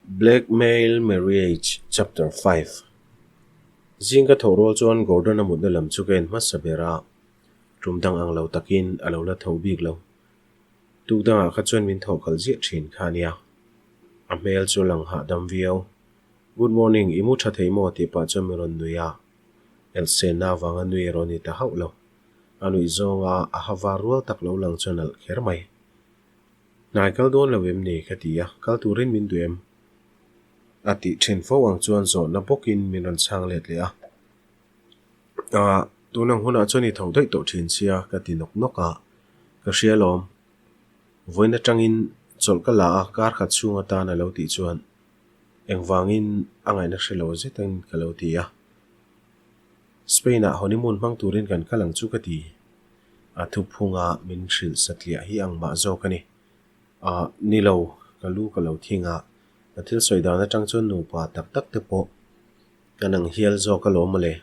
Blackmail Marriage Chapter 5 Zing ka thawh rual chuan Gordon-a mutna lam chu ka en hmasa ber a, tum dang ang lo takin a lo la tho bik lo. Tuk dangah kha chuan min thawh khalh ziah thin kha a nia. A hmel chu lang hahdam viau. Good morning, i mu tha thei maw? tih pah chuan min rawn nui a, elhsenna avanga nui erawh a ni ta hauh lo. A nuih zawnga a ha var rual tak lo lang chuan alh kher mai. Hnai kal dawn lo em ni? ka ti a, kal turin min duh em? A tih then fo ang chuan zawhna bawkin min rawn chhang let leh a. Ah, tun ang hunah chuan i tho daih tawh thin sia ka ti nawk nawk a, ka hria alawm. Vawiin atangin chawlh ka la a, kar khat chhung atan a lo tih chuan engvangin a ngaihna hre lo zetin ka lo ti a. Spain-ah honeymoon hmang turin kan kal ang chu ka ti. A thuphunga min hrilh satliah hi ang mah zawk a ni. Ah, ni lo, ka lu ka lo thing a, ka thil sawi dan atang chuan nupa tak tak te pawh kan ang hial zawk alawm mawle.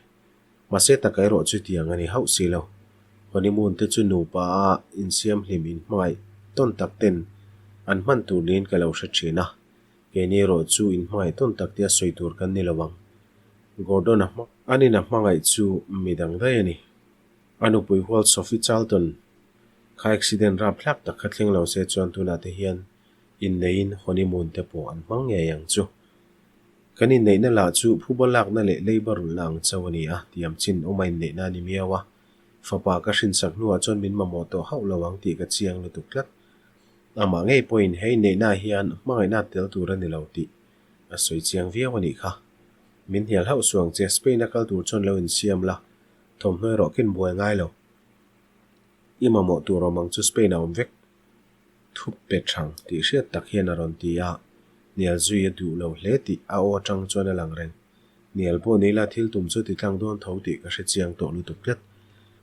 Mahse taka erawh chutiang a ni hauh si lo. Honeymoon te chu nupa a insiam hlim inhmangaih tawn tak ten an hman tur niin ka lo hre thin a. Keini erawh chu inhmangaih tawn tak tia sawi tur kan ni lo ang. Gordon-a hma an ina hmangaih chu mi dang daih a ni. A nupui hual Sophie Charlton kha accident rapthlak tak kha thleng lo se chuan tunah te hian inneiin honeymoon te pawh an hmang ngei ang chu. Kan inneihna lah chu phuba lakna leh leiba rulhna ang chauh a ni a, tiam chin awma inneihna a ni miau a. Fapa ka hrinsak hnuah chuan min mamawh tawh hauh lo ang tih ka chiang lutuk tlat. Amah ngei pawhin he inneihnaah hian hmangaihna tel tur a ni lo tih a sawi chiang viau a nih kha. Min hnial hauh suang che, Spain a kal tur chuan lo insiam la, Thawmhnaw erawh kin buai ngai lo. I mamawh tur awm ang chu Spain a awm vek. Thup pe thang tih hriat tak hian a rawn ti a, hnial zui a duh lo hle tih a aw atang chuan a lang reng. Hnial pawh ni la thil tum chu ti tlang dawn tho tih ka hre chiang tawh lutuk tlat.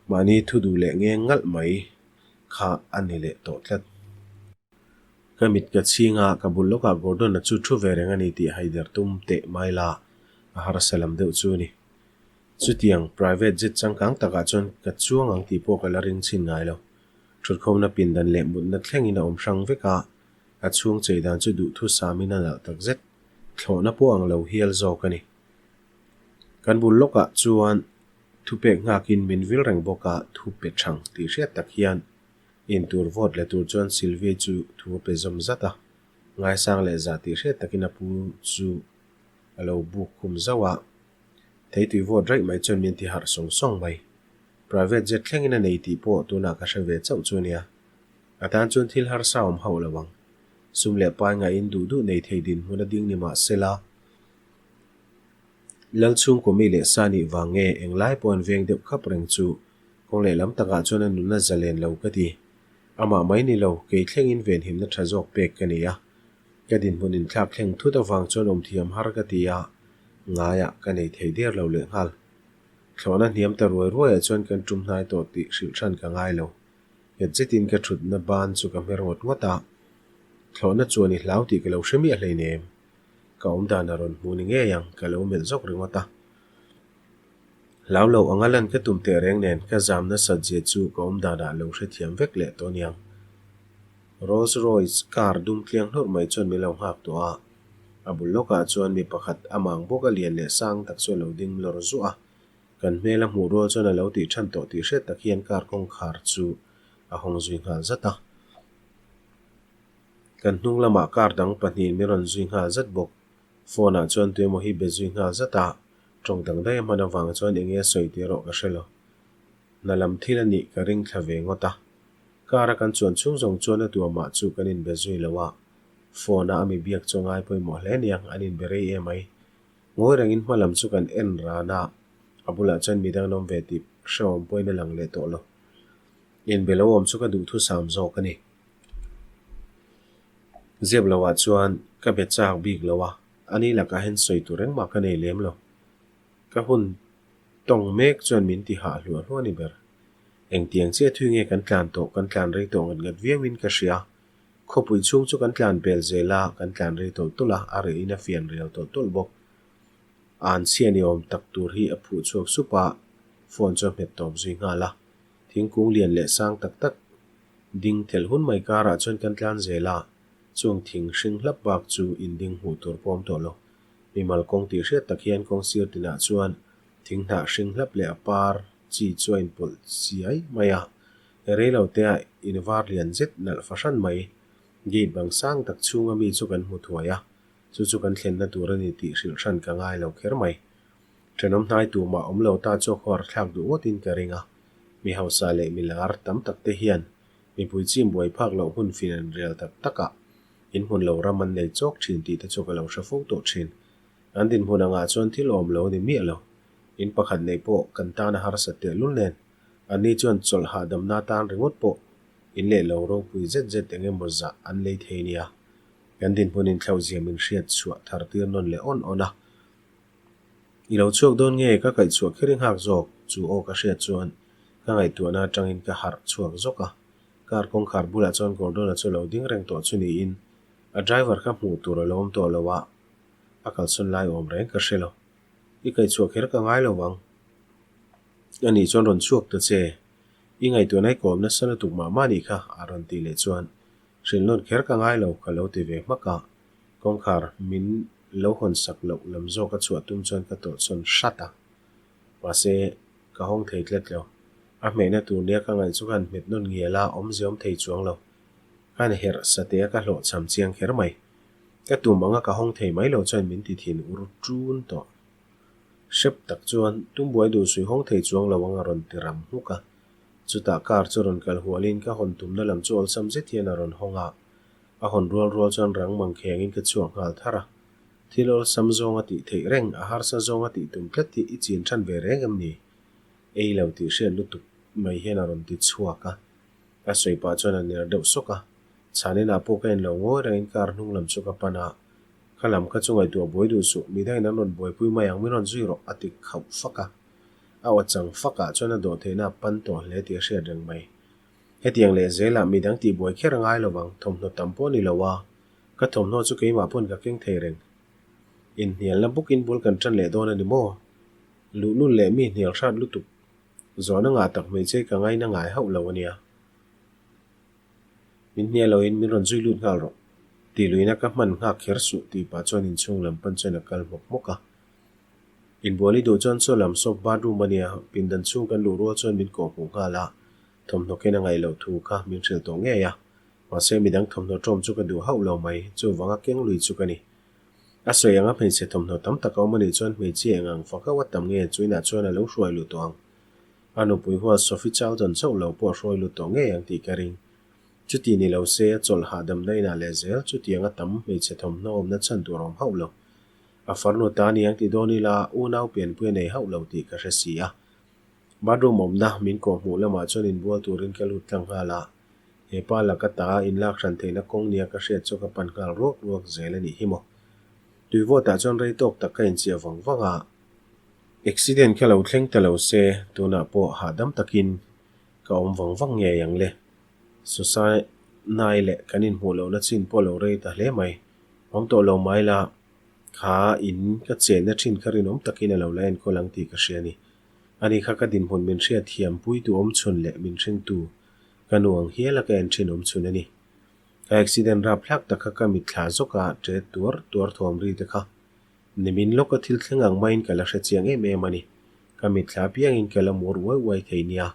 Mahni thu duh leh ngeng ngalh mai kha a ni leh tawh tlat. Ka mit ka chhing a, ka bul lawkah Gordon-a chu thu ve reng a ni tih haider tum teh mai la, a harsa lam deuh chu a ni. Chutiang private jet changkang takah chuan ka chuang ang tih pawh ka la ring chhin ngai lo. Thutkhawmna pindan leh mutna thlengin a awm hrang vek a, a chhung chei dan chu duhthusamin a nalh tak zet. Thlawhna pawh ang lo hial zawk a ni. Kan bul lawkah chuan thupek nghakin min vil reng bawk a, thu pe thang tih hriat tak hian intur vote la tur chuan Sylvie chu thu a pe zawm zat a. Ngaisang leh zah tih hriat takin a pu chu a lo buk khum zauh a. Theitui vote raih mai chuan min ti harh sawng sawng mai. Private jet thlengin a nei tih pawh tunah ka hre ve chauh chu nia. A tan chuan thil harsa awm hauh lo ang. Sum leh pai ngaihin duh duh nei thei dinhmun a ding ni mah sela, Lal chhungkaw mi leh sa nih vang nge englai pawh an veng deuh khap reng chu kawng lehlam takah chuan a nunna zalen lo ka ti. Amah mai ni lo, kei thlengin venhimna tha zawk pek ka nei a. Ka dinhmun inthlak thleng thut avang chuan awmthiam har ka ti a, ngaiah ka nei thei der lo lehnghal. Thlawhna hniam ta ruai ruaiah chuan kan tum hnai tawh tih hrilh hran ka ngai lo. Nghet zetin ka thutna ban chu ka hmer ngawt ngawt a, thlawhna chuan i hlau tih ka lo hre miah hleinem. Ka awmdan a rawn hmu ni ngei ang, ka lo melh zawk ringawt a. Hlau lo anga lan ka tum teh reng nen ka zam nasat zia chu ka awmdanah lo hrethiam vek leh tawh aniang. Rolls Royce car dum tliang hlurh mai chuan min lo nghak tawh a, a bul lawkah chuan mi pakhat amang bawk a lian leh sang tak chu a lo ding lawr zuah a, kan hmel a hmuh rual chuan a lo tih than tawh tih hriat tak hian car kawngkhar chu a hawng zui nghal zat a. Kan hnung lamah car dang pahnihin min rawn zui nghal zat bawk. Phone ah chuan tuemaw hi be zui nghal zat a, tawng dang daih a hman avang chuan enge a sawi tih erawh ka hre lo. Hna lam thil a nih ka ring thla ve ngawt a. Car a kan chuan chhung zawng chuan a tuamah chu kan inbe zui lo a, phone a ami biak chu a ngai pawimawh hle aniang, an inbe rei em mai. Ngawi rengin hma lam chu kan en ran a, a bulah chuan midang an awm ve tih hrehawm pawhin a lang leh tawh lo. Inbe lo awm chu ka duhthusam zawk a ni. Zep lo ah chuan ka be chak bik lo a, ani lakah hian sawi tur engmah ka nei lem lo. Ka hun tawng mek chuan min ti hah hluah hluah a ni ber. Engtiang chiah thui nge kan tlan tawh, kan tlan rei tawh ngat ngat viau in ka hria. Khawpui chhung chu kan tlan pel zel a, kan tlan rei tawlh tawlh a, a reh in a fian riau tawlh tawlh bawk. An chhia ni awm tak tur hi a phuh chhuak sup a, phone chu a hmet tawp zui nghal a. Thingkung lian leh sang tak tak ding thelh hun mai karah chuan kan tlan zel a. Chung thing hring hlap bak chu in ding hmuh tur pawh awm tawh lo. Mimal kawng tih hriat tak hian kawng sir tinah chuan thing hnah hring hlap leh a par chi chu a inpawlh chiai mai a. Rei lo te ah in var lian zet nalh fahran mai. Gate bang sang tak chhunga mi chu kan hmu thuai a, chu chu kan thlenna tur a ni tih hrilh hran ka ngai lo kher mai. Thenawm hnai tumah awm lo ta chu a khuar thlak duh ngawtin ka ring a, mi hausa leh mi lar tam tak te hian mipui chim buai phak loh hun fin an rel tak takah inhmun lo ram an nei chawk thin tih te chu ka lo hre fo tawh thin. An dinhmun angah chuan thil awm lo a ni miah lo. In pakhat neih pawh kan tan a harsat tehlul nen, anni chuan chawlh hahdamna tan ringawt pawh in leh lo ropui zet zet eng emaw zah an lei thei nia. Kan dinhmun inthlauhzia min hriat chhuah thar tir nawn leh awn awn a. I lo chhuak dawn nge ka kaih chhuah kher i nghak zawk? Chu aw ka hriat chuan ka ngaihtuahna atangin ka harh chhuak zawk a. Car kawngkhar bulah chuan Gordon-a chu lo ding reng tawh chu niin a driver kha hmuh tur a lo awm tawh lo a, a kalsawn lai awm reng ka hre lo. I kaih chhuah kher ka ngai lo vang. Anih chuan rawn chhuak ta che. I ngaihtuahna i kawm nasa lutuk mah mah nih kha a rawn tih leh chuan hrilh nawn kher ka ngai lo ka lo ti ve hmak a. Kawngkhar min lo hawn sak loh lam zawk a chhuah tum chuan ka tawlhsawn hrat a. Mahse, ka hawng thei tlat lo. A hmehna tur nia ka ngaih chu ka han hmet nawn ngial a, awmze awm thei chuang lo. Ka han herh sateh a ka hlawhchham chiang kher mai. Ka tum anga ka hawng thei mai lo chuan min ti thin ur ṭun tawh. Hrep tak chuan tumbuai duh sui hawng thei chuang lo ang a rawn ti ram hmuk a. Chutah car chu rawn kal hualin ka hawn tumna lam chu awlsam zet hian a rawn hawng a. A hawn rual rual chuan rang mang khengin ka chhuak nghal thar a. Thil awlsam zawng a tih theih reng, a harsa zawng a tih tum tlat hi i chin than ve reng em ni? Ei lo tih hriat lutuk mai hian a rawn ti chhuak a. A sawi pah chuan a ner deuh sawk a. Chhaninah pawh ka en lo ngawi rengin car hnung lam chu ka pan a. Kha lam kha chu ngaihtuah buai duh suh, midangin an rawn buaipui mai ang, min rawn zui rawh a ti khauh fak a. A aw chang fakah chuan a dawh theihna a pan tawh hle tih a hriat reng mai. Hetiang leh zelah midang tihbuai kher a ngai lo vang, thawmhnaw tam pawh a ni lo a, ka thawmhnaw chu keimah pawn ka keng thei reng. Inhnialna bukin bul kan tan leh dawn a ni maw? Luhlul leh mi hnial hrat lutuk zawhna ngah tak hmeichhe ka ngaina ngai hauh lo a nia. Min hnial loin min rawn zui lut nghal rawh. Tih luihna ka hman nghak kher suh tih pah chuan inchhung lam pan chuan a kal hmawk hmawk a. Inbual i duh chuan chaw lam sawp bathroom a nia, pindan chhung kan luh rual chuan min kawhhmuh nghal a, thawmhnaw ken a ngaih loh thu kha min hrilh tawh ngei a. Mahse midang thawmhnaw ṭawm chu ka duh hauh lo mai, chuvanga keng lui chu ka ni. A sawi anga hmeichhe thawmhnaw tam tak a awm a nih chuan hmeichhia eng ang fak hauh a tam nge chu inah chuan a lo hruai luh tawh ang. A nupui hual Sophie Charlton chauh lo pawh a hruai lut tawh ngei ang tih ka ring. Chuti ni lo se a chawlh hahdamna inah leh zel chutianga tam hmeichhe thawmhnaw awmna chhan tur a awm hauh lo. A farnu ta ni ang ti dawn ila unau pianpui a nei hauh lo tih ka hre si a. Bathroom awmna min kawhhmuh lamah chuan inbual turin ka lut tlang nghal a. He pa laka ta inlak hran theihna kawng nia ka hriat chu ka pan nghal ruak ruak zel a nih hi maw. Tuivawtah chuan rei tawk tak ka inchiah vang vang a. Accident kha lo thleng ta lo se tunah pawh hahdam takin ka awm vang vang ngei ang le. Susanai leh kan inhmuh lohna chin pawh lo rei ta hle mai. Awm tawh lo mai la, kha in ka chenna thin kha rinawm takin a lo la enkawl ang tih ka hria a ni. Ani kha ka dinhmun min hriat thiam puitu awm chhun leh min hringtu ka nu ang hiala ka en thin awm chhun a ni. Ka accident rap hlak tak kha ka mitthla zawk a, ṭe tuar tuar thawm ri te kha nimin lawka thil thleng ang maiin ka la hre chiang em em a ni. Ka mitthla apiangin ka la mur uai uai thei nia.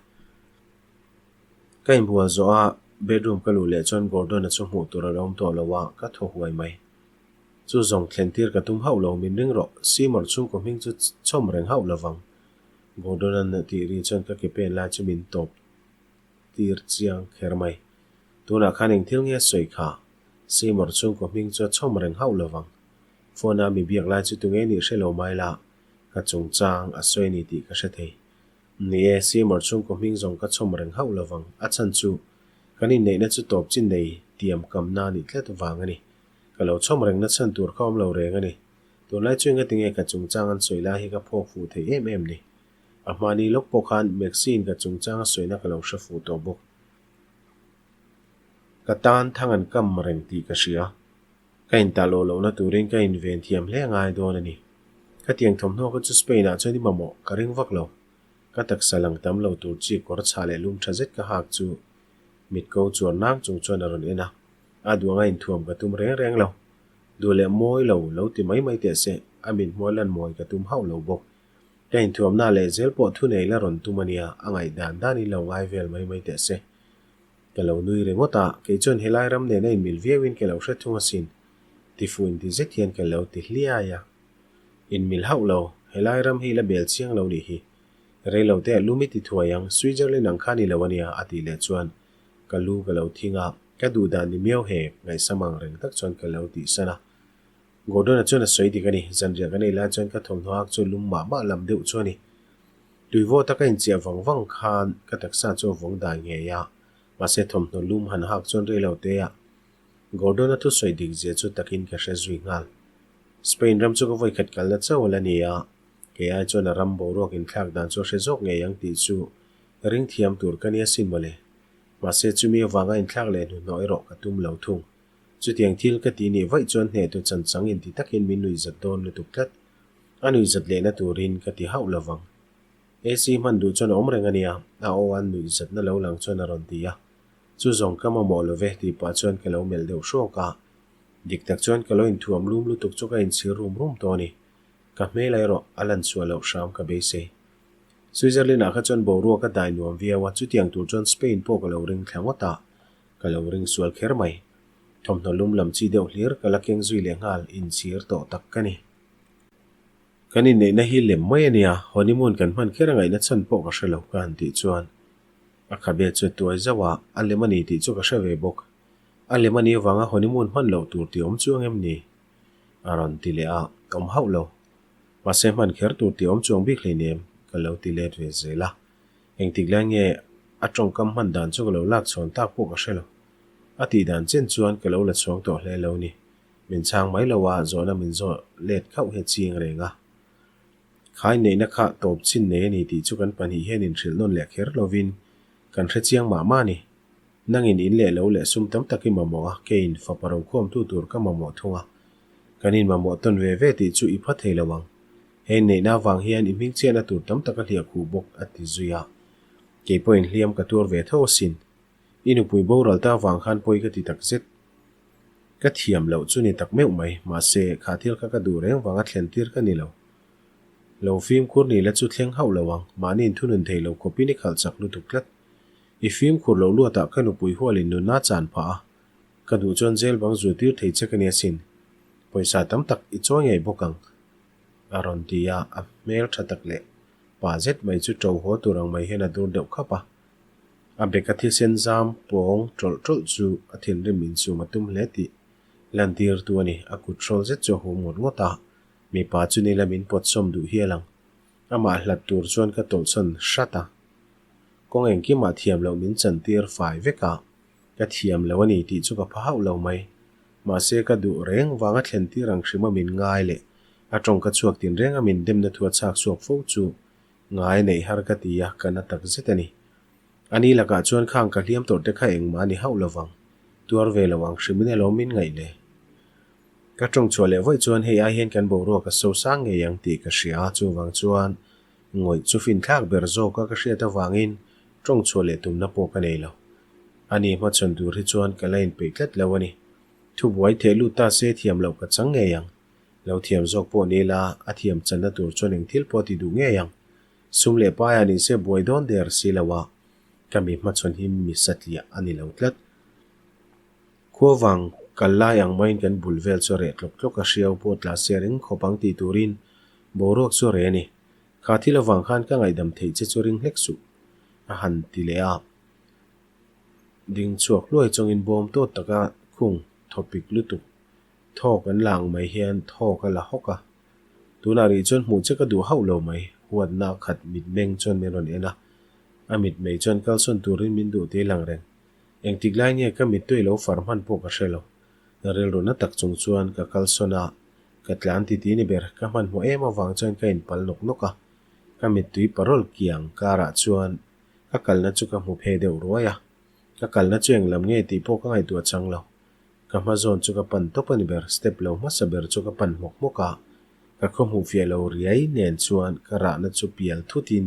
Ka inbual zawh a, bedroom ka luh leh chuan Gordon-a chu hmuh tur a lo awm tawh lo a, ka thaw huai mai. Chu zawng thlen tir ka tum hauh lo, min ring rawh, Seymour chhungkaw hming chu chhawm reng hauh lo vang. Gordon-a'n a tih ri chuan ka ke pen lai chu min tawp tir chiang kher mai. Tunah khan eng thil nge a sawi kha? Seymour chhungkaw hming chu a chhawm reng hauh lo vang. Phone-a mi biak lai chu tunge nih hre lo mai la, ka chungchang a sawi a ni tih ka hre thei. Ni e, Seymour chhungkaw hming zawng ka chhawm reng hauh lo vang. A chhan chu, kan inneihna chu tawp chin nei tiam kamna a nih tlat vang a ni. Ka lo chhawm rengna chhan tur kha awm lo reng a ni. Tunlai chu engatinge ka chungchang an sawi lai hi ka phawk fuh thei em em ni. A hmani lawk pawh khan Maxine ka chungchang a sawina ka lo hre fuh tawh bawk. Ka tan thang an kam reng tih ka hria. Ka intah loh lohna turin ka inven thiam hle ngai dawn a ni. Khatiang thawmhnaw kha chu Spain ah chuan i mamawh ka ring vak lo. Ka taksa lang tam lo tur chi kawr chhah leh lum tha zet ka hak chu mitko chuar nang chung chuan a rawn en a. A duang a inthuam ka tum reng reng lo. Duh leh mawi lo lo ti mai mai teh se, a mithmual lan mawi ka tum hauh lo bawk. Ka inthuamna leh zel pawh thunei la rawn tum a nia, a ngaih dan danin lo ngai vel mai mai teh se. Ka lo nui ringawt a, kei chuan helai ram nena inmil viauin ka lo hre thung asin. Tifuh inti zet hian ka lo ti hliai a. Inmil hauh lo, helai ram hi la bel chiang lo nih hi. Rei lo te lum i ti thuai ang, Switzerland ang kha ni lo a nia, a tih leh chuan ka lu ka lo thing a, ka duh dan ni miau he, ngaihsam ang reng tak chuan ka lo tihsan a. Gordon-a chuan a sawi dik a ni, zanriah kan ei lai chuan ka thawmhnaw ak chu lum mah mah lam deuh chu a ni. Tuivawta ka inchiah vang vang khan ka taksa chu a vawng dai ngei a, mahse thawmhnaw lum han hak chuan rei lo te a. Gordon-a thusawi dik zia chu takin ka hre zui nghal. Spain ram chu ka vawikhat kalna chauh a la ni a, kei ai chuan a ram boruak inthlak dan chu a hre zawk ngei ang tih chu ring thiam tur ka nia sin mawle. Mahse chumi avanga inthlak leh hnuhnawh erawh ka tum lo thung. Chutiang thil ka ti nih vaih chuan hnehtu chanchang inti takin min nuihzat dawn lutuk tlat. A nuihzat lehna turin ka ti hauh lovang. AC hman duh chuan a awm reng a nia, a aw a nuihzatna lo lang chuan a rawn ti a. Chu zawng ka mamawh lo ve tih pah chuan ka lo melh deuh hrawk a. Dik tak chuan ka lo inthuam lum lutuk chu ka inchhir rum rum tawh a ni. Ka hmel erawh a lan chhuah loh hram ka beisei. Switzerland ah kha chuan boruak a dai nuam viau a, chutiang tur chuan Spain pawh ka lo ring thla ngawt a, ka lo ring sual kher mai. Thawmhnaw lum lam chi deuh hlir ka la keng zui leh nghal inchhir tawh tak ka ni. Kan inneihna hi lem mai a nia, honeymoon kan hman kher a ngaihna chhan pawh ka hre lo ka han tih chuan a khabe chu tuai zauh a, a lem a ni tih chu ka hre ve bawk. A lem a nih avanga honeymoon hman loh tur tih awm chuang em ni? A rawn ti leh a, awm hauh lo. Mahse hman kher tur tih awm chuang bik hleinem ka lo ti let ve zel a. Engtik lai nge a tawngkam hman dan chu ka lo lak chhawn tak pawh ka hre lo. A tih dan chen chuan ka lo la chhuang tawh hle lo ni. Min chhang mai lo a, zawhna min zawh let khauh hi a ching reng a. Khai neihna kha tawp chin nei a ni tih chu kan pahnih hian inhrilh nawn leh kher lovin kan hre chiang mah mah a ni. Nangin in leh lo leh sum tam tak i mamawh a, keiin fapa rokhawmtu tur ka mamawh thung a. Kan inmamawh tawn ve ve tih chu i pha thei lo ang. He inneihna avang hian i hmingchhiatna tur tam tak a hliah khuh bawk, a ti zui a. Kei pawhin hliam ka tuar ve tho asin. I nupui boral ta avang khan pawi ka ti tak zet. Ka thiam loh chu ni tak meuh mai, mahse, kha thil kha ka duh reng vanga thlen tir ka ni lo. Lo fimkhur ni la chu thleng hauh lo ang, mahni inthunun thei lo khawpin i khalh chak lutuk tlat. I fimkhur loh luatah ka nupui hualin nunna chan phah a, ka duh chuan jail bang zirtir thei che ka nia sin. Pawisa tam tak i chawi ngei bawk ang, a rawn ti a, a hmel tha tak leh pa zet mai chu ṭo haw tur ang mai hian a dur deuh khap a. A beka thisen zam pawng ṭawlh ṭawlh chu a thinrim insum a tum hle tih lantirtu a ni. A kut hrawl zet chu a hum ngawt ngawt a, mipa chu ni lamin pawt sawm duh hial ang. Amah hlat tur chuan ka tawlhsawn hrat a. Kawng engkimah thiam loh min chantir fai vek a, ka thiam lo a ni tih chu ka pha hauh lo mai. Mahse ka duh reng vanga thlen tir ang hrim a min ngai leh a tawngka chhuak tin reng a min demna thu a chhak chhuak fo chu ngai neih har ka ti a, ka na tak zet a ni. Ani lakah chuan khang ka hliam tawrh te kha engmah a ni hauh lovang, tuar ve lo ang hrimin alawm min ngaih le. Ka tawng chhuah leh vawi chuan hei ai hian kan boruak a so sang ngei ang tih ka hria a, chuvang chuan ngawih chu finthlak ber zawka ka hriat avangin tawng chhuah leh tumna pawh ka nei lo. Ani hmachhawn tur hi chuan ka la inpeih tlat lo a ni. Thubuai theh lut ta se thiam loh ka chang ngei ang. Lo thiam zawk pawh ni la, a thiam channa tur chuan eng thil pawh a ti duh ngei ang. Sum leh paiah ni se buai dawn der si lo a, ka mi hmachhawn hi mi satliah a ni lo tlat. Khua vang kal lai ang maiin kan bul vel chu a reh tlawk tlawk a, hriau pawh tla se a ring khawp ang tih turin boruak chu a reh a ni. Kha thil avang khan ka ngaihdam theih che chu ring hlek suh, a han ti leh a. Ding chhuak hluai chungin bawm tawt taka khung thawpik lutuk Thawk an la ang mai hian thawk a la hawk a. Tunah rih chuan hmuh che ka duh hauh lo mai, huatna khat mitmeng chuan min rawn en a. A mitmei chuan kalsawn turin min duh tih lang reng. Engtik lai nge ka mittui lo far hman pawh ka hre lo. Rilru na tak chung chuan ka kalsawn a, ka tlan titi ni ber, ka hmanhmawh em avang chuan ka inpal nawk nawk a. Ka mittui parawl kiang karah chuan ka kalna chu ka hmu phe deuh ruai a. Ka kalna chu englam nge tih pawh ka ngaihtuah chang lo. Ka hma zawn chu ka pan tawp a ni ber, step lo hmasa ber chu ka pan hmawk hmawk a, ka khaw hmuh fiah lo riai nen chuan ka rahna chu pial thutin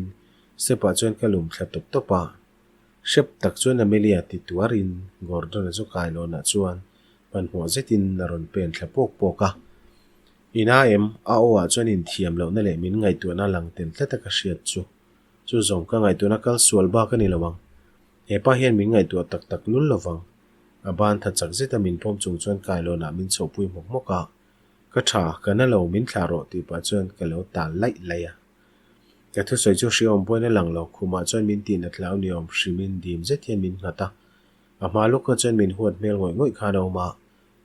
step ah chuan ka lum thla tawp tawp a. Hrep tak chuan Amelia ti tuarin Gordon-a chu kailawnah chuan Hmanhmawh zetin a rawn pen thla pawk pawk a. I na em? A aw ah chuan inthiam lohna leh min ngaihtuahna lang tel tlat a ka hriat chu. Chu zawng ka ngaihtuahna kal sual bak a ni lo ang. He pa hian min ngaihtuah tak tak lul lo vang. A ban tha chak zeta min pawm chung chuan kailawnah min chhohpui hmawk hmawk a. Ka tha, ka na lo, min thlah rawh tih pah chuan ka lo tal laih laih a. Ka thusawi chu hriawm pawhin a lang lo, khumah chuan min tihna tlau niawm hrimin dim zet hian min nghat a. A hma lawk kha chuan min huat hmel ngawih ngawih khan a awm a,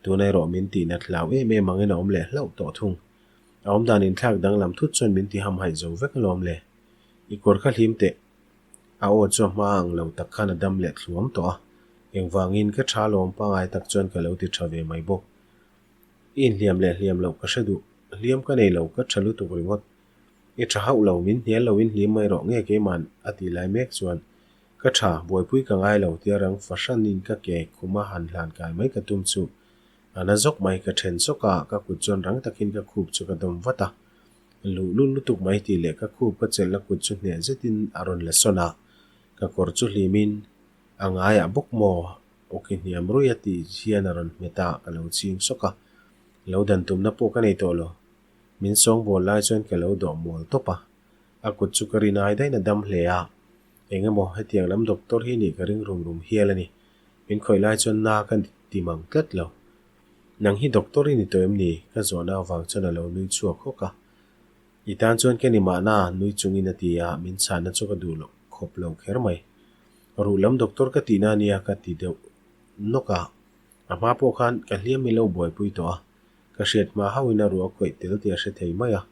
tuna erawh min tihna tlau em em angin a awm leh hlauh tawh thung. A awmdan inthlak danglam thut chuan min ti hamhaih zo vek alawm le. I kawr kha hlim teh. A aw chu a hma ang lo tak khan a dam leh thluam tawh a, engvangin ka tha lawm pangai tak chuan ka lo ti tha ve mai bawk. I inhliam leh hliam loh ka hre duh, hliam ka nei lo, ka tha lutuk ringawt. I tha hauh lo, min hnial lo in hlim mai rawh nge keiman a ti lai mek chuan ka tha, buaipui ka ngai lo tia rang fahranin ka ke khuma han hlan kai mai ka tum chu a na zawk mai, ka then sawk a, ka kut chuan rang takin ka khup chu ka dawm vat a. Luh lut lutuk mai tih leh ka khup ka chelhna kut chu hneh zetin a rawn la sawn a, ka kawr chu hlimin a ngaiah bawk maw? Awki hniam ruih a tih hian a rawn hmet a, ka lo ching sawk a, lo dan tumna pawh ka nei tawh lo. Min sawngbawl lai chuan ka lo dawh mual tawp a, a kut chu ka rin ai daih in a dam hle a, eng emaw hetiang lam doctor hi nih ka ring rum rum hial a ni. Min khawih lai chuan na ka ti mang tlat lo. Nang hi doctor i ni tawh em ni? Ka zawhna avang chuan a lo nui chhuak hawk a. I tan chuan ka ni mahna, nui chungin a ti a, min chhanna chu ka duh loh khawp lo kher mai. Ruh lam doctor ka tihna a nia ka ti deuh nawk a. A hma pawh khan ka hliam i lo buaipui tawh a, ka hriat hma hauhin a ruah khawih tel tih a hre thei mai a.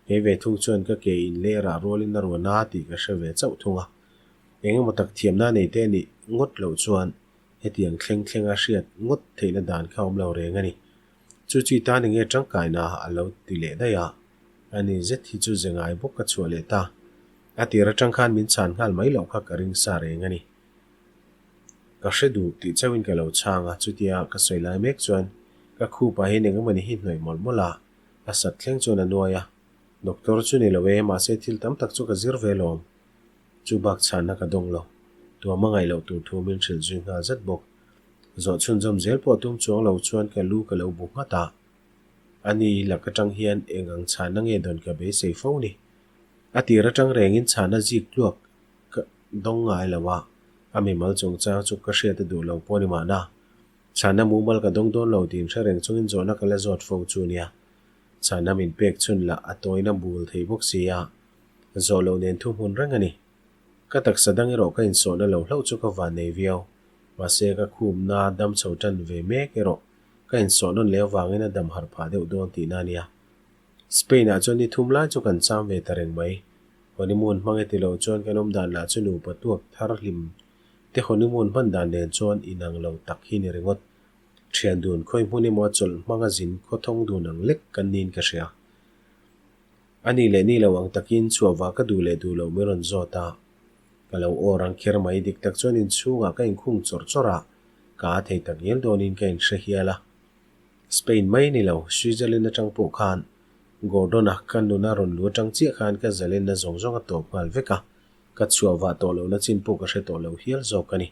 Kei ve thung chuan ka ke in leh rah rualin a ruah na tih ka hre ve chauh thung a. Eng emaw tak thiamna nei te nih ngawt loh chuan Hetiang thleng thlenga hriat ngawt theihna dan kha awm lo reng a ni. Chu chi tan enge tangkaina a lo ti leh daih a, ani zet hi chu ze ngai bawk ka chhuah leh ta. A tir atang khan min chhan nghal mai loh kha ka ring sa reng a ni. Ka hre duh tih chauhin ka lo chhang a, chutia ka sawi lai mek chuan ka khupah hian engemawni hi hnawih mawlh mawlh a, a sat thleng chuan a nuai a. Doctor chu ni lo e, mahse thil tam tak chu ka zir ve lawm. Chu bak chhanna ka dawng lo. Tuam a ngaih loh tur thu min hrilh zui nghal zat bawk. Zawh chhunzawm zel pawh tum chuang lo chuan ka lu ka lo bu nghat a. Ani lak atang hian eng ang chhanna nge dawn ka beisei fo ni. A tir atang rengin chhanna zik tluak ka dawng ngai lo a, a mimal chungchang chu ka hriat a duh lo pawh ni mahna. Chhanna mumal ka dawng dawn lo tiin hre reng chungin zawhna ka la zawt fo chu nia. Chhanna min pek chhun lah a tawina bul thei bawk si a. Zawh loh nen thu hmun reng a ni. Ka taksa dang erawh ka insawhna lo hlauh chu ka van nei viau. Mahse ka khumna dam chho tan ve mek erawh ka insawh nawn leh avangin a dam harh phah deuh dawn tihna a nia. Spain ah chuan ni thum lai chu kan cham ve ta reng mai. Honeymoon hmang e ti lo chuan kan awm dan lah chu nupa tuak thar hlim te honeymoon hman dan nen chuan inang lo tak hi ni ringawt. Thian dun khawi hmun emaw a chawlh hmanga zin khawthawng dun ang lek kan niin ka hria. A ni leh ni lo ang takin chhuahva ka duh leh duh loh min rawn zawt a, ka lo aw rang kher mai. Dik tak chuan inchhungah ka inkhung chawrh chawrh a, ka a thei tak ngial dawnin ka inhre hial a. Spain mai ni lo, Switzerland atang pawh khan Gordon-a ka nuna rawn lu atang chiah khan ka zalenna zawng zawng a tawp nghal vek a, ka chhuahvah tawh lohna chin pawh ka hre tawh lo hial zawk a ni.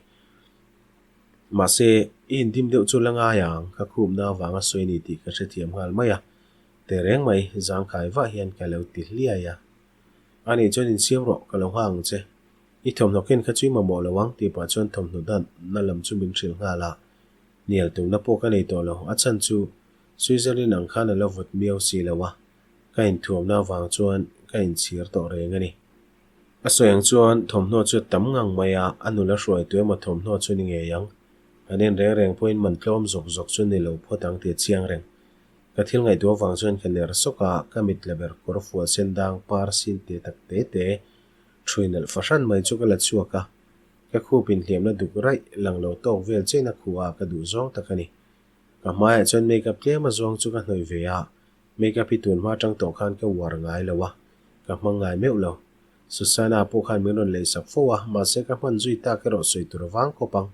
Mahse, i indim deuh chu la ngai ang, ka khupna avanga sawi a ni tih ka hrethiam nghal mai a. Teh reng mai, zangkhai vah hian ka lo ti hliai a. A nih chuan insiam rawh, ka lo nghak ang che. I thawmhnaw ken kha chu i mamawh lo ang tih pah chuan thawmhnaw danna lam chu min hrilh nghal a. Hnial tumna pawh ka nei tawh lo, a chhan chu Switzerland ang khan a la vawt miau si lo a, ka inthuamna avang chuan ka inchhir tawh reng a ni. A sawi ang chuan thawmhnaw chu a tam ngang mai a, a nula hruaitu emaw thawmhnaw chu ni ngei ang. An en reng reng pawhin man tlawm zawk zawk chu ni lo phawt ang tih a chiang reng. Ka thil ngaihtuah avang chuan ka ner sawk a, ka mit la ber kawr fual sen dang par sin te tak te te ṭhui nalh fahran mai chu ka la chhuak a, ka khup inhliamna duk raih lang lo tawk vel chiahna khuh a ka duh zawng tak a ni. Ka hmaiah chuan make up tlem a zawng chu ka hnawih ve a, make up hi tun hma atang tawh khan ka uar ngai lo a, ka hmang ngai meuh lo. Susanna pawh khan min rawn leisak fo a, mahse ka hman zui tak erawh sawi tur vang khawp ang.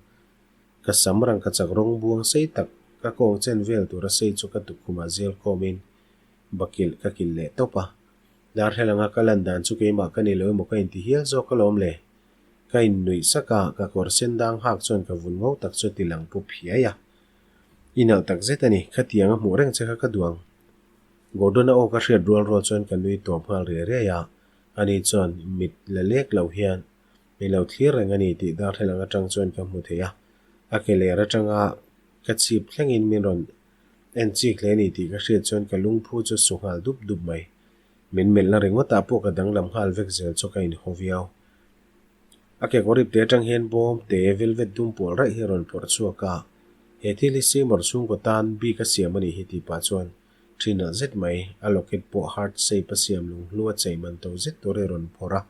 Ka sam rangkachak rawng buang sei tak ka kawng chen vel tura sei chu ka tukkhumah zel khawmin bakilh ka kilh leh tawp a. Darthlalanga ka lan dan chu keimah ka ni lo emaw ka inti hial zawk alawm le. Ka innuih sak a, ka kawr sen dang hak chuan ka vun ngo tak chu ti lang pu phiai a. I nalh tak zet a ni, khatiang a hmuh reng che kha ka duh ang. Gordon-a aw ka hriat rual rual chuan ka nui tawp nghal riai riai a, ani chuan mit la lek lo hian min lo thlir reng a ni tih darthlalang atang chuan ka hmu thei a, a ke ler atanga ka chhip thlengin min rawn en chik hle a ni tih ka hriat chuan ka lungphu chu a su nghal dup dup mai. Min melhna ringawtah pawh ka danglam nghal vek zel chu ka inhaw viau. A kekawr ipte atang hian bawm te velvet dum pawl raih hi a rawn phawrh chhuak a, he thil hi Seymour chhungkaw tan bik a siam a nih hi tih pah chuan thi nalh zet mai, a locket pawh heart shape a siam lunghlu a chei man to zet tur hi a rawn phawrh a.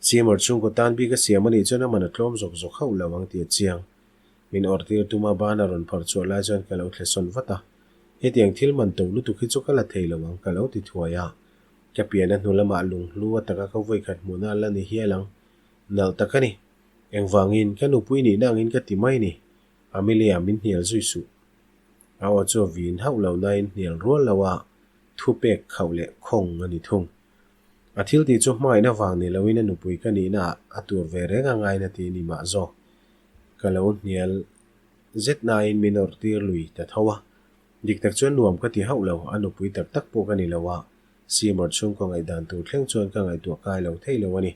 Seymour chhungkaw tan bik a siam a nih chuan a man a tlawm zawk zawk hauh lo ang tih a chiang. Min awrh tir tuma ban a rawn phawrh chhuah lai chuan ka lo thle sawn vat a, hetiang thil man to lutuk hi chu ka la thei lo ang ka lo ti thuai a. Ka pian a hnu lamah lunghlu a taka ka vawikhat hmuhna a la ni hial ang. Nalh tak a ni. Engvangin, ka nupui nihna angin ka ti mai ni. Amelia, min hnial zui suh. A aw chu a vin hauh lo nain hnial rual lo a thupek khauh leh khawng a ni thung. A thil tih chu hmangaihna vang ni loin a nupui ka nihna ah a tur ve reng a ngaina tih ni mah zawk. Ka lo hnial zet nain min awrh tir lui ta tho a. Dik tak chuan nuam ka ti hauh lo, a nupui tak tak pawh ka ni lo a, Seymour chhungkaw ngaihdan tur thleng chuan ka ngaihtuah kai lo thei lo a ni.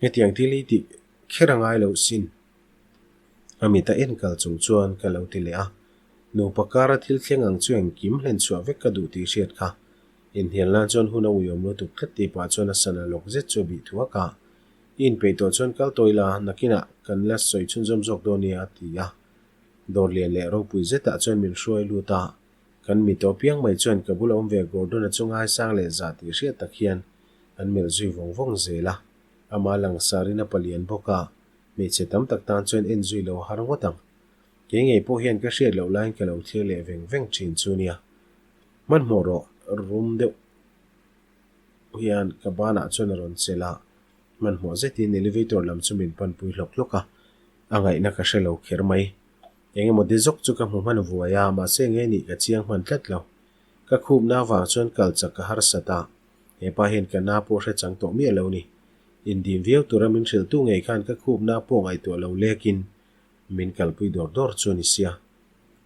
Hetiang thil hi tih kher a ngai loh sin. A mit a en kal chung chuan ka lo ti leh a, nupa kara thil thleng ang chu engkim hlen chhuah vek ka duh tih hriat kha. Inhnial nan chuan hun a uiawm lutuk tlat tih pah chuan a sana lawk zet chu a bih thuak a, I inpeih tawh chuan kal tawi la, nakinah kan la sawi chhunzawm zawk dawn nia a ti a. Dawr lian leh ropui zetah chuan min hruai lut a, kan mi tawh piang mai chuan ka bula awm ve Gordon-a chu ngaisang leh zah tih hriat tak hian an melh zui vawng vawng zel a. Amah langsarin a palian bawk a, hmeichhe tam tak tan chuan en zui lo har ngawt ang. Kei ngei pawh hian ka hriat loh laiin ka lo thlir leh veng veng thin chu nia. Hmanhmawh rawh rum deuh hian ka banah chuan a rawn chelh a, hmanhmawh zetin elevator lam chu min panpui hlawk hlawk a. A ngaihna ka hre lo kher mai. Eng emaw de zawk chu ka hmu hman vuai a, mahse nge nih ka chiang hman tlat lo. Ka khupna avang chuan kal chak ka harsat a, hepa hian ka na pawh hre chang tawh miah lo ni. Indim viau tura min hrilhtu ngei khan ka khupna pawh ngaihtuah lo lekin min kalpui dawr dawr chu a ni sia.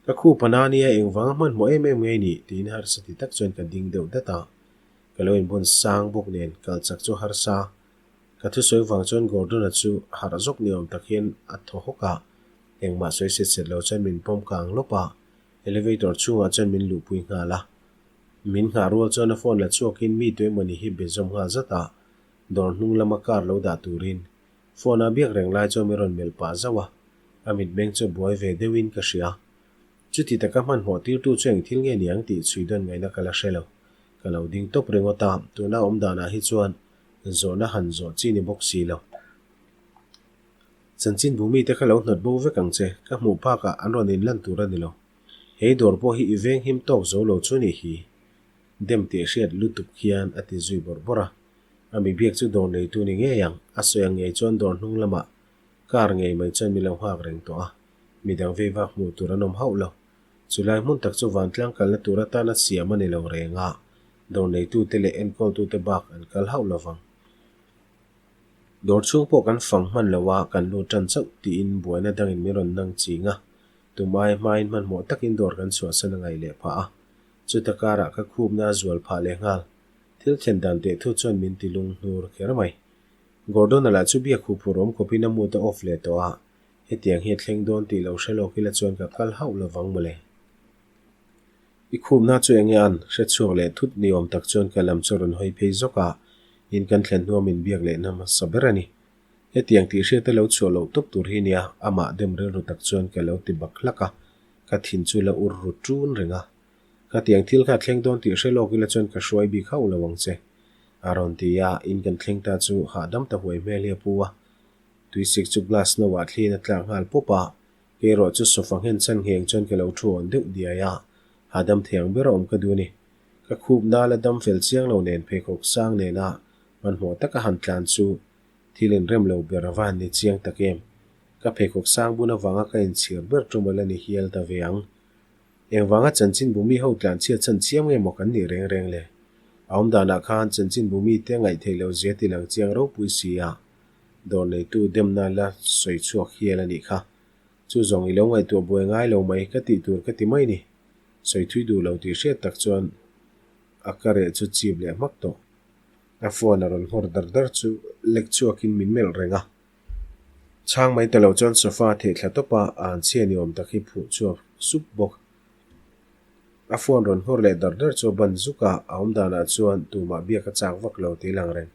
Ka khup a na nia engvanga hmanhmawh em em ngei nih tiin harsa ti tak chuan ka ding deuh dat a. Ka lo inbun sang bawk nen kal chak chu harsa. Ka thusawi vang chuan Gordon-a chu harh zawk ni awm tak hian a thaw hawk a, engmah sawi set set lo chuan min pawm kang lawp a, elevator chhungah chuan min luhpui nghal a. Min nghah rual chuan a phone la chhuakin mi tu emawni hi be zawm nghal zat a, dawr hnung lama car lo dah turin phone a biak reng lai chuan min rawn melh pah zauh a, a mitmeng chu a buai ve deuhin ka hria. Chuti taka hmanhmawh tirtu chu eng thil nge niang tih chhui dawn ngaihna ka la hre lo. Ka lo ding tawp ringawt a, tuna awm danah hi chuan Zawhna han zawh chi ni bawk si lo. Chanchin bu mite kha lo hnawt bo vek ang che, ka hmuh phakah an rawn inlan tur a ni lo. Hei dawr pawh hi i veng him tawk zo lo chu nih hi. Dem tih hriat lutuk hian a ti zui bawrh bawrh a. A mi biak chu dawr neitu ni ngei ang, a sawi ang ngei chuan dawr hnung lamah car ngei mai chuan mi lo nghak reng tawh a, midang vei vak hmuh tur an awm hauh lo. Chulai hmun tak chu vantlang kalna tur atana siam a ni lo reng a, Dawr neitute leh enkawltute bak an kal hauh lo vang. Dawr chhung pawh kan fang hman lo a, kan lut tan chauh tiin buaina dangin min rawn nang ching a. Tum ai hmain hmanhmawh takin dawr kan chhuahsan a ngaih leh phah a. Chuta karah ka khupna a zual phah leh nghal. Thil thlen dan teh thu chuan min ti lung hnur kher mai. Gordon-a lah chu biak huh phur awm khawpin a mood a off leh tawh a, hetiang hi a thleng dawn tih lo hre lawk ila chuan ka kal hauh lo vang mawle. I khumna chu enge an hre chhuak leh thut ni awm tak chuan ka lam chu rawn hawi phei zawk a, in kan thlen hnuah min biak leh na hmasa ber a ni. Hetiang tih hriat a lo chhuah loh tawp tur hi nia, amah dem rilru tak chuan ka lo ti bak hlak a, ka thin chu la ur ru ṭun reng a. Khatiang thil kha thleng dawn tih hre lawk ila chuan ka hruai bik hauh lo ang che, a rawn ti a, in kan thleng ta chu hahdam ta huai hmel hi a pu a. Tuisik chu glass no ah thliin a tlak nghal pawp a, Kei erawh chu sofa nghen chhan ngheng chuan ka lo thu awn deuh diai a, hahdam thiang ber a awm ka duh a ni. Ka khup nal a dam fel chiang lo nen pheikhawk sang nena hmanhmawh taka han tlan chu thil inrem lo ber a va han ni chiang tak em. Ka pheikhawk sang bun avanga ka inchhir ber tum a la ni hial ta ve ang. Engvanga chanchinbu mi ho tlan chhiat chhan chiam nge maw kan nih reng reng le? A awm danah khan chanchinbu mite ngaih theih loh zia ti lang chiang ropui si a, dawr neitu demna la sawi chhuak hial a nih kha. Chu zawng i lo ngaihtuah buai ngai lo mai ka tih tur ka ti mai ni. Sawi thui duh lo tih hriat tak chuan a ka reh chu chip leh hmak tawh. A phone a rawn nghawr dar dar chu lek chhuakin min melh reng a. Chhang mai ta lo chuan sofa a theh thla tawp a, a han chhia ni awm tak hi phuh chhuak sup bawk. A phone rawn nghawr leh dar dar chu a ban zuk a, a awm danah chuan tumah biak a chak vak lo tih lang reng.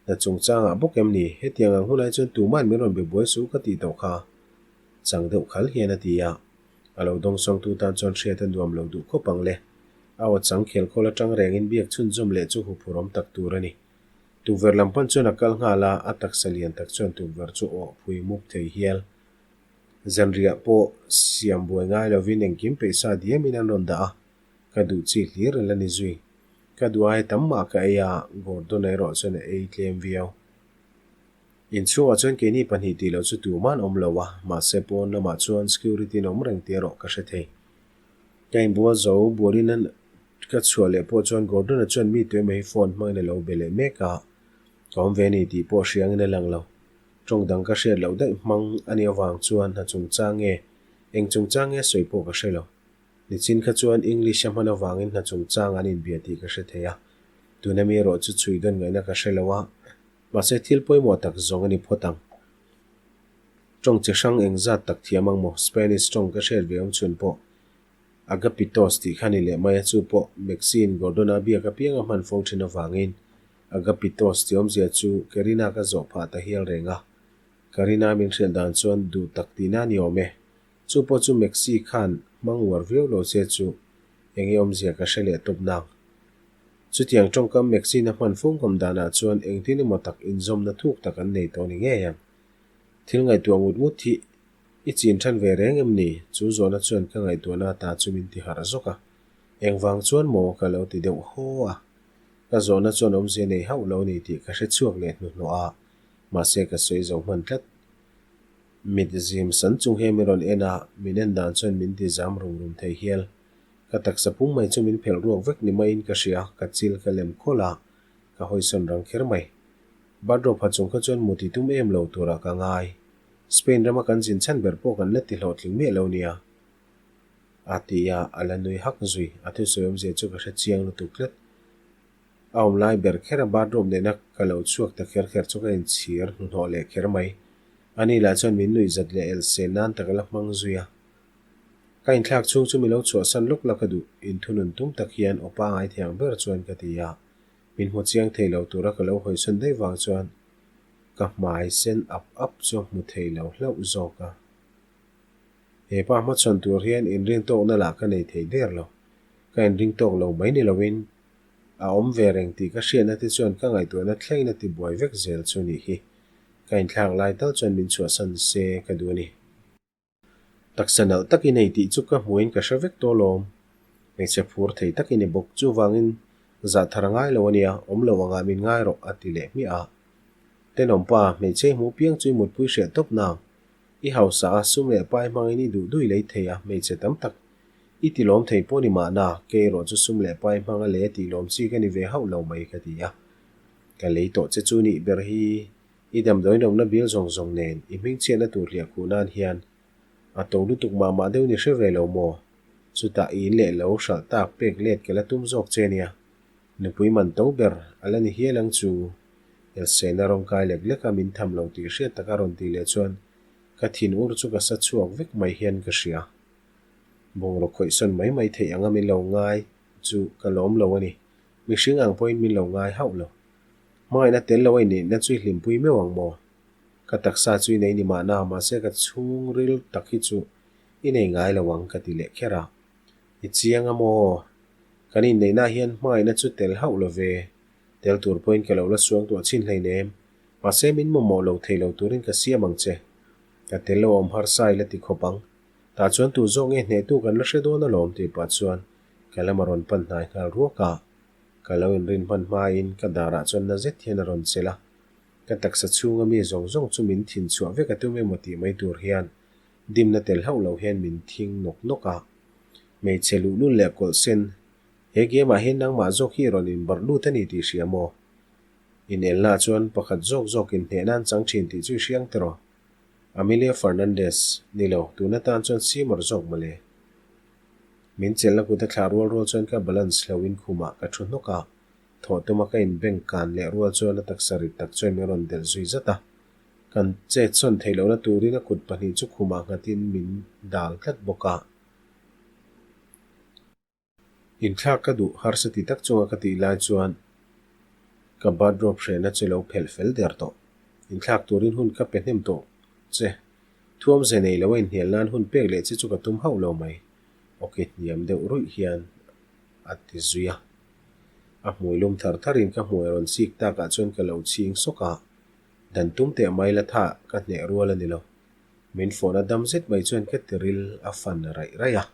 Hna chungchangah bawk em ni? Hetiang ang hunah chuan tuma'n min rawn be buai suh ka tih tawh kha. Chang deuh khal hian a ti a. A lo dawngsawngtu tan chuan hriat a nuam lo duh khawp ang le. A aw chang khel khawl atang rengin biak chhunzawm leh chu huphurhawm tak tur a ni. Tukverh lam pan chuan a kal nghal a, a taksa lian tak chuan tukverh chu awh phui mup thei hial. Zanriah pawh siam buai ngai lovin engkim peihsa diamin an rawn dah a, ka duh chi hlir a la ni zui. Ka duh ai tam mah ka ei a, Gordon-a erawh chuan a ei tlem viau. Inchhungah chuan keini pahnih tih loh chu tuman awm lo a, mahse pawn lamah chuan security in awm reng tih erawh ka hre thei. Ka inbual zo, bualin an ka chhuah leh pawh chuan Gordon-a chuan mi tuemaw hi phone hmangin a lo be leh mek a, ka awm ve a ni tih pawh hriangin a lang lo. Tawng dang ka hriat loh daih hmang a nih avang chuan hna chungchang nge, eng chungchang nge sawi pawh ka hre lo. Nichin kha chuan English a hman avangin hna chungchang an inbia tih ka hre thei a, tuna mi erawh chu chhui dawn ngaihna ka hre lo a, mahse thil pawimawh tak zawng a ni phawt ang. Tawng chi hrang engzat tak thiam ang maw? Spanish tawng ka hriat ve awm chhun pawh Agapitos tih kha ni leh mai a, chu pawh Maxine Gordon-a biak apiang a hman fo thin avangin Agapitos tih awmzia chu Karina ka zawh phah ta hial reng a, Karina min hrilh dan chuan duh tak tihna a ni awm e. Chu pawh chu Maxi khan hmang uar viau lo che chu eng nge awmzia ka hre leh tawp nang. Chutiang tawngkam Maxi-na hman fungkawm danah chuan engtin emaw tak inzawmna thuk tak an nei tawh ni ngei ang. Thil ngaihtuah ngut ngut hi i chin than ve reng em ni? Chu zawhna chuan ka ngaihtuahna ata chu min ti harh zawk a. Engvang chuan maw ka lo ti deuh haw a. Ka zawhna chuan awmzia nei hauh lo ni tih ka hre chhuak leh hnuhnawh a, mahse ka sawi zo hman tlat. Mit zim san chung hian min rawn en a, min en dan chuan min ti zam rum rum thei hial. Ka taksa pum mai chu min phelh ruak vek ni maiin ka hria, ka chil ka lem khawlh a, ka hawisawn rang kher mai. Bathrobe ha chung kha chuan mu ti tum em lo turah ka ngai. Spain rama kan zin chhan ber pawh kan la ti hlawhtling miah lo nia. A ti a, a la nui hak zui, a thusawi awmzia chu ka hre chiang lutuk tlat. A awm lai ber kher a bathrobe nena ka lo chhuak ta kher kher chu ka inchhir hnuhnawh leh kher mai. Ani lah chuan min nuih zat leh el sen nan tak a la hmang zui a. Ka inthlak chhung chu mi lo chhuahsan lawk la ka duh, inthunun tum tak hian aw pangai thiang ber chuan ka ti a. Min hmu chiang thei lo tura ka lo hawisawn daih vang chuan ka hmai sen ap ap chu a hmu thei lo hlauh zawk a. He pa hmachhawn tur hian inring tawkna lah ka nei thei der lo. Ka inring tawk lo mai ni loin a awm ve reng tih ka hriatna te chuan ka ngaihtuahna thlengin a tibuai vek zel chu nih hi. Ka inthlak lai tal chuan min chhuahsan se ka duh a ni. Taksa nalh tak i nei tih chu ka hmuhin ka hre vek tawh alawm. Hmeichhe phur thei tak i ni bawk. Chuvangin zah thar a ngai lo a nia, awm lo angah min ngai rawh a ti leh hmiah a. Tenawmpa, hmeichhe i hmuh piang chu i mutpui hriat tawp nang. I hausa a, sum leh pai hmangin i duh duh i lei thei a, hmeichhe tam tak i ti lawm thei pawh ni mahna, kei erawh chu sum leh pai hmanga lei a tih lawm chi ka ni ve hauh lo mai ka ti a. Ka lei tawh che chu nih ber hi I damdawiin awmna bil zawng zawng nen i hmingchhiatna tur hliah khuh nan hian a to lutuk mah mah deuh ni hre ve lo maw? Chutah i in leh lo hralh tak pek let ka la tum zawk che nia. Nupui man to ber a la ni hial ang chu. Elsena rawng kai lek lek a min tham lo tih hriat taka rawn tih leh chuan ka thin ur chu ka sa chhuak vek mai hian ka hria. Bungraw khawihsawn mai mai theih anga min lo ngai chu ka lawm lo a ni. Mihring ang pawhin min lo ngai hauh lo. Hmangaihna tel lo a inneihna chu i hlimpui meuh ang maw? Ka taksa chu i nei ni mahna, mahse ka chhungril tak hi chu i nei ngai lo ang ka ti leh kher a. I chiang a maw? Kan inneihna hian hmangaihna chu tel hauh lo ve. Tel tur pawhin ka lo la suang tuah chhin hleinem. Mahse min mamawh lo thei lo turin ka siam ang che. Ka tel lo awm harsa i la ti khawp ang. Tah chuan tu zawk nge hnehtu kan la hre dawn alawm tih pah chuan ka lam a rawn pan hnai nghal ruak a. Ka lo inrin hman hmain ka darah chuan na zet hian a rawn chelh a, ka taksa chhunga mi zawng zawng chu min thin chhuah vek a tum emaw tih mai tur hian dimna tel hauh lo hian min thing nawk nawk a. Hmeichhe luhlul leh kawlh sen, he game ah hian nangmah zawk hi i rawn inbarh lut a ni tih hria maw? Inelna chuan pakhat zawk zawkin hnehna an chang thin tih chu i hriang tiraw? Amelia Fernandez, Ni lo, tun atan chuan Seymour zawk mawle. Min chelhna kut a thlah rual rual chuan ka balance hlohin khumah ka thu hnawk a, thawh tuma ka inbeng kan leh rual chuan a taksa rit tak chuan min rawn delh zui zat a. Kan chetsawn theih lohna turin a kut pahnih chu khumah nghatin min dal tlat bawk a. Inthlak ka duh harsa ti tak chunga ka tih lai chuan ka bathrobe hrehna chu lo phelh fel der tawh. Inthlak turin hun ka pe hnem tawh che. Thuamze nei lo a inhnial nan hun pek leh che chu ka tum hauh lo mai. Awki hniam deuh ruih hian a ti zui a. A hmui lum thar tharin ka hmui a rawn chik takah chuan ka lo chhing sawk a. Dan tum teh mai la tha ka hneh rual a ni lo. Min fawhna dam zet mai chuan ka tiril a fan raih raih a.